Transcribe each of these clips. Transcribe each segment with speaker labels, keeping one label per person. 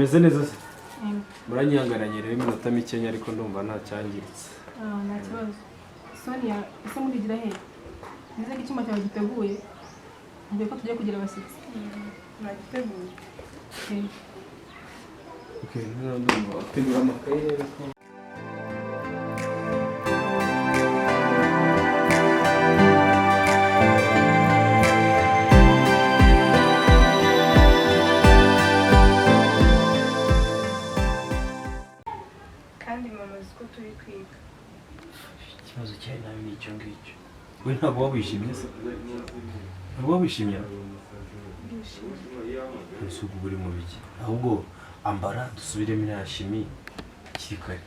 Speaker 1: Mumeze neza se? Muranyihangananye rero iminota mikenya, ariko ndumva nta cyangiritse.
Speaker 2: Ah, nta kibazo. Sonia, ese murigira he? Nizere ko icyuma cyawe giteguye mbere ko tugiye kugira abashyitsi.
Speaker 3: Nagiteguye.
Speaker 2: Okay.
Speaker 1: Okay, noneho ndumva utegura amakaye rero ko
Speaker 3: Kandi mama azi ko turi kwiga.
Speaker 1: Ikibazo cyawe nawe ni icyo ngicyo. We ntabwo waba wishimye se? Ntabwo waba wishimye?
Speaker 3: Ndishimye.
Speaker 1: Ese ubwo uri mu biki? Ahubwo ambara dusubiremo iriya chimie hakiri kare.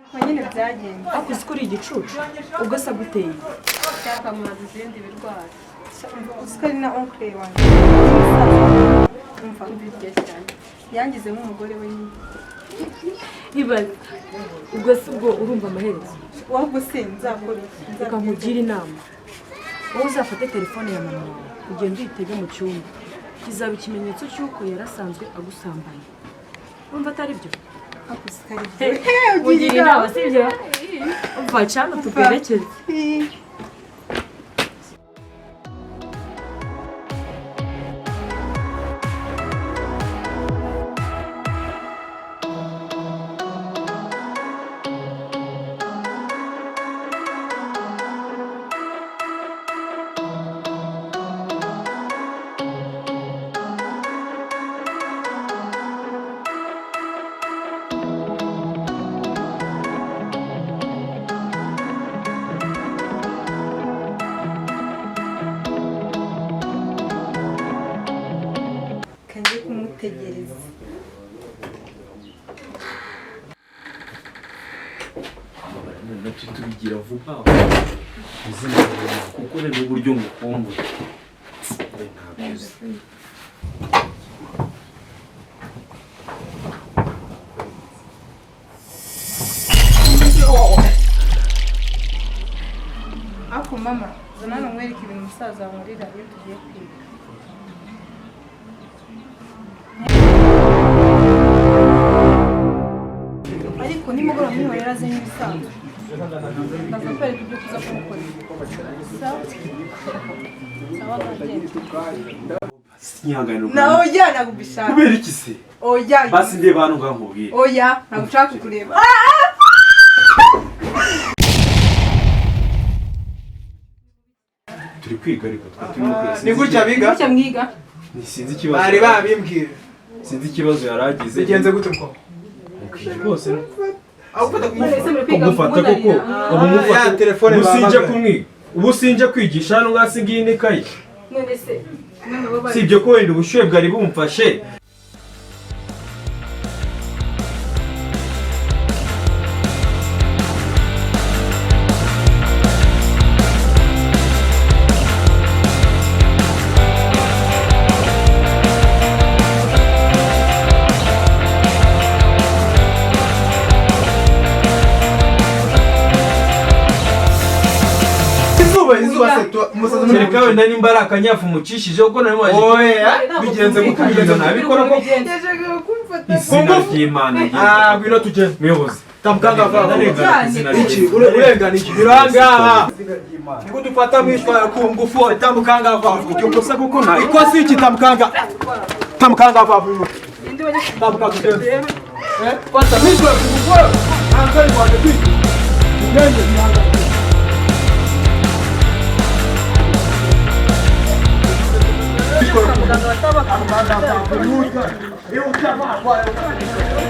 Speaker 3: Uko nyine byagenze.
Speaker 4: Ariko uzi ko uri igicucu, ubwo se aguteye?
Speaker 2: Cyakamubaza izindi birwara.
Speaker 3: Uzi ko ari na oncle wanjye. Umva,
Speaker 2: Mbirya cyane.
Speaker 3: yangize nk'umugore we nyine.
Speaker 4: Ibaze, ubwo se ubwo urumva amaherezo?
Speaker 3: Ahubwo se nzakora iki?
Speaker 4: Reka nkugire inama: wowe uzafate telefone ya mama wawe, ugende uyitege mu cyumba, kizaba ikimenyetso cy'uko yarasanzwe agusambanya. Urumva atari byo?
Speaker 3: Ariko uzi ko ari byo.
Speaker 4: Ugira inama, si byo? Umva, cana tuguherekeze.
Speaker 3: Kanjye kumutegereza.
Speaker 1: Nabyo tubigira vuba izina ryawe, kuko rero uburyo ngukumbuye we ntabyo uzi.
Speaker 3: Ariko mama, zana hano nkwereke ibintu umusaza wankorera iyo tugiye kwiga. Ariko nimugoroba mwihorera aze nk'ibisanzwe.
Speaker 2: Ndaza kwereka ibyo tuza kumukorera. Sawa? Sawa, nagenda.
Speaker 1: Sinyihanganira.
Speaker 3: Na oya, ntabwo mbishaka.
Speaker 1: Kubera iki se?
Speaker 3: Oya.
Speaker 1: Basi ndeba hano ngaho nkubwire.
Speaker 3: Oya, ntabwo nshaka kukureba.
Speaker 1: Turi kwiga, ariko twe turimo kwiga.
Speaker 5: Ni gutya biga?
Speaker 2: Gutya mwiga?
Speaker 1: Ni sinzi ikibazo.
Speaker 5: Bari babimbwira.
Speaker 1: Sinzi ikibazo yari agize.
Speaker 5: Bigenze gute ubwo?
Speaker 1: Mukwiye rwose.
Speaker 5: Aho gufata ku
Speaker 2: Ese muri kwiga?
Speaker 1: Kumufata koko?
Speaker 2: Mukundana?
Speaker 1: Ubu mufata.
Speaker 5: Ya telefone
Speaker 1: Ubu sinjya
Speaker 5: bahamagaye.
Speaker 1: kumwiga, ubu sinjya kwigisha hano ngasi, ngiyi n'ikayi.
Speaker 2: None se none bo bari
Speaker 1: Si ibyo ko wenda ubushyuhe bwari bumfashe.
Speaker 5: Izuba, izuba se umusaza muri
Speaker 1: Kereka wenda nimba ari akanyafu mucishije, kuko nari mwaje.
Speaker 5: Oya, bigenze gute? Bigenze gute?
Speaker 1: Nabikora ko
Speaker 3: Yashakaga kumfata.
Speaker 1: izina ry'Imana.
Speaker 5: Ah, ngwino tugende.
Speaker 1: Muyobozi.
Speaker 5: Tamukanga va.
Speaker 1: Ndarengana ku izina
Speaker 5: Iki,
Speaker 1: ry'Imana.
Speaker 5: urengana iki? Urangaha. Niko dufata mwishwa ku ngufu, tamukanga va.
Speaker 1: Iryo kosa kuko nta
Speaker 5: Ikosi iki, tamukanga. Tamukanga va. Tamukanga tugende. Eh? Fata mwishwa ku ngufu. Anzari kwa kwiga. Tugende mihanga. Muganga.